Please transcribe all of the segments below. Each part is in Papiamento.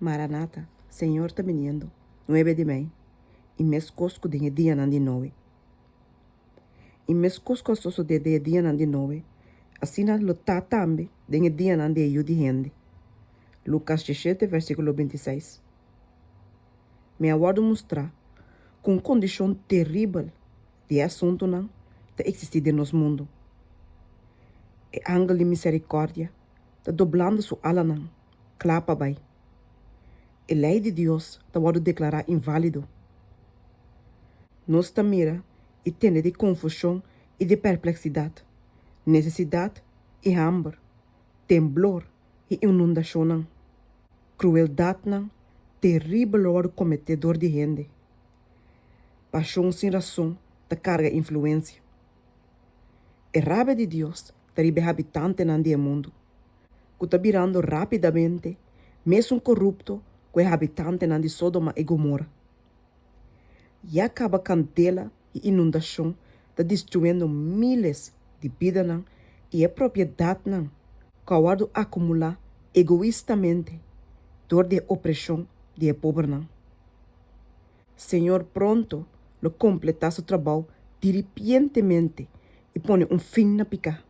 Maranata, Señor ta biniendo, nuebe di mei, i meskos ku den e dianan di Noe. I meskos ku a sosodé den e dianan di Noe, asina lo ta tambe den e dianan di e Yu di hende. Lukas diesshete versíkulo bintiseis. Mi a wòrdu mustrá ku un kondishon teribel di e asuntunan ta eksistí den nos mundu. E angel di miserikòrdia ta doblando su alanan kla pa bai. E lei di Dios ta wòrdu deklará inválido. Nos ta mira i tende di konfushon i di perpleksidat, nesesidat i hamber, temblor i inundashonnan. Krueldatnan teribel lo wòrdu kometé dor di hende. Pashon sin rason ta karga influensia. E rabia di Dios ta riba e habitantenan di e mundu, ku ta birando rápidamente mesun korupto ku e habitantenan di Sodoma i Gomora. Ya kaba kandela i inundashon ta destruyendo míles di bidanan i e propiedatnan ku a wòrdu akumulá egoistamente dor di e opreshon di e pobernan. Señor pronto lo kompletá su trabou diripientemente i pone un fin na piká.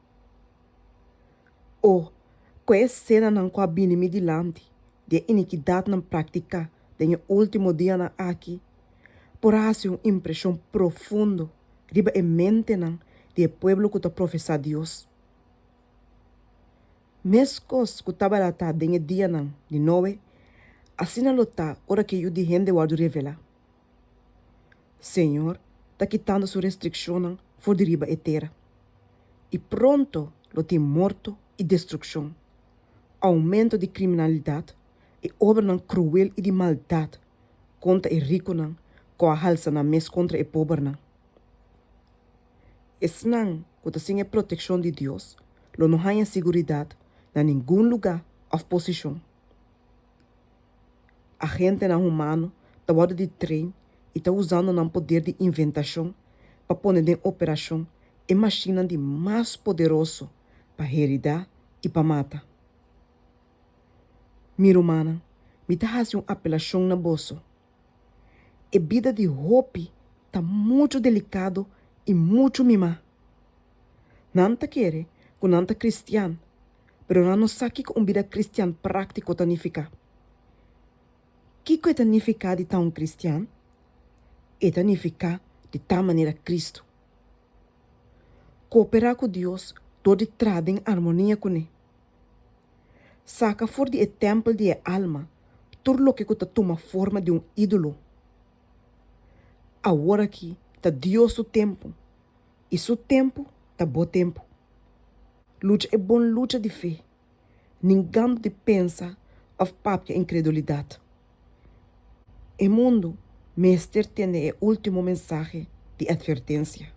O, ku e esenanan ku a bini mi dilanti di e inikidatnan praktiká den e último dianan aki por a hasi un impreshon profundo riba e mentenan di e pueblo ku ta profesá Dios! Meskos ku tabata ta den e dianan di Noe, asina lo ta ora ku e Yu di hende wòrdu revelá. Señor ta kitando su restrikshonnan for di riba e tera, i pronto lo tin morto i destrukshon, oumento di kriminalidat i obranan kruel i di maldat kontra e rikunan ku a halsa nan mes kontra e pobernan. Esnan ku ta sin e protekshon di Dios lo no haña siguridat na ningun lugá òf posishon. Agentenan humano ta wòrdu di train i ta usando nan poder di inventashon pa pone den operashon e mashinnan di mas poderoso pa heridá i pa mata. Mi rumannan, mi ta hasi un apelashon na boso. E bida di hopi ta muchu delikado i muchu mimá. Nan ta kere ku nan ta kristian, pero nan no sa kiko un bida kristian práktiko ta nifiká. Kiko e ta nifiká di ta un kristian? E ta nifiká di ta manera Kristu. Kooperá ku Dios dor di traha den armonia kuné. Saka for di e tèmpel di e alma tur loke ku ta tuma forma di un ídolo. Aworakí ta Dios su tempu, i su tempu ta bo tempu. Lucha e bon lucha di fe, ningando di pensa òf papia inkredulidat. E mundu mester tende e último mensahe di atvertensia.